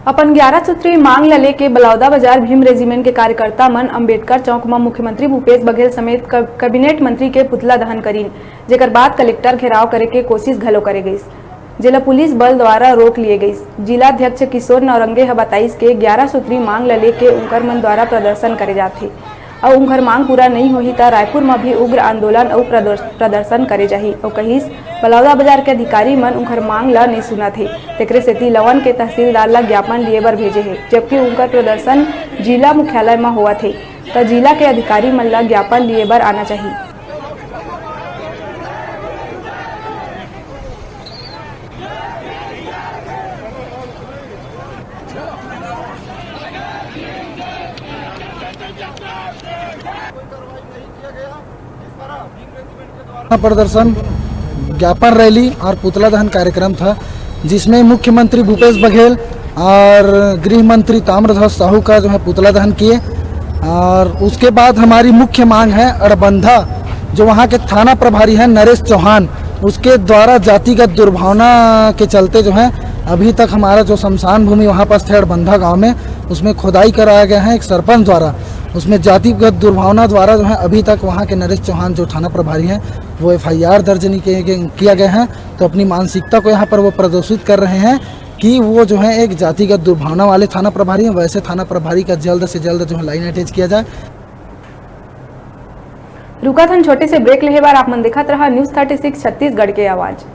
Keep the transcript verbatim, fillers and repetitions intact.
अपन ग्यारह सूत्री मांग ल लेके बलौदा बाजार भीम रेजिमेंट के कार्यकर्ता मन अंबेडकर चौक म मुख्यमंत्री भूपेश बघेल समेत क-, कैबिनेट मंत्री के पुतला दहन करीन, जेकर बाद कलेक्टर घेराव करे के कोशिश घलो करे गइस, जेला पुलिस बल द्वारा रोक लिए गइस। जिला अध्यक्ष किशोर नौरंगे ह बताइस के ग्यारह सूत्री मांग ल लेके उंकर मन द्वारा प्रदर्शन करे जाथे। अउ उंखर मांग पूरा नइ होही त रायपुर म भी उग्र आंदोलन अउ प्रदर्श-, प्रदर्शन करे जाही। अउ कहिस, बलौदा बाजार के अधिकारी मन उंखर मांग ल नइ सुनत हे, तेकरे सेती लवन के तहसीलदार ल ज्ञापन लिए बर भेजे हे, जबकि उंकर प्रदर्शन जिला मुख्यालय म होवत हे, त जिला के अधिकारी मन ल ज्ञापन लिए बर आना चाही। प्रदर्शन, ज्ञापन रैली और पुतला दहन कार्यक्रम था, जिसमें मुख्यमंत्री भूपेश बघेल और गृह मंत्री ताम्रध्वज साहू का जो है पुतला दहन किए। और उसके बाद हमारी मुख्य मांग है अड़बंधा, जो वहाँ के थाना प्रभारी हैं नरेश चौहान, उसके द्वारा जातिगत दुर्भावना के चलते जो है अभी तक हमारा जो शमशान भूमि वहाँ पास थे अड़बंधा गांव में, उसमें खुदाई कराया गया है एक सरपंच द्वारा। उसमें जातिगत दुर्भावना द्वारा जो है अभी तक वहाँ के नरेश चौहान जो थाना प्रभारी हैं, वो एफआईआर दर्ज नहीं किए गए, किया गया है। तो अपनी मानसिकता को यहाँ पर वो प्रदर्शित कर रहे हैं कि वो जो है एक जातिगत दुर्भावना वाले थाना प्रभारी हैं। वैसे थाना प्रभारी का जल्द से जल्द जो है लाइन अटैच किया जाए। रुकत हन छोटे से ब्रेक लेहे बर, आप मन देखत रहा न्यूज़ थर्टी सिक्स छत्तीसगढ़ के आवाज़।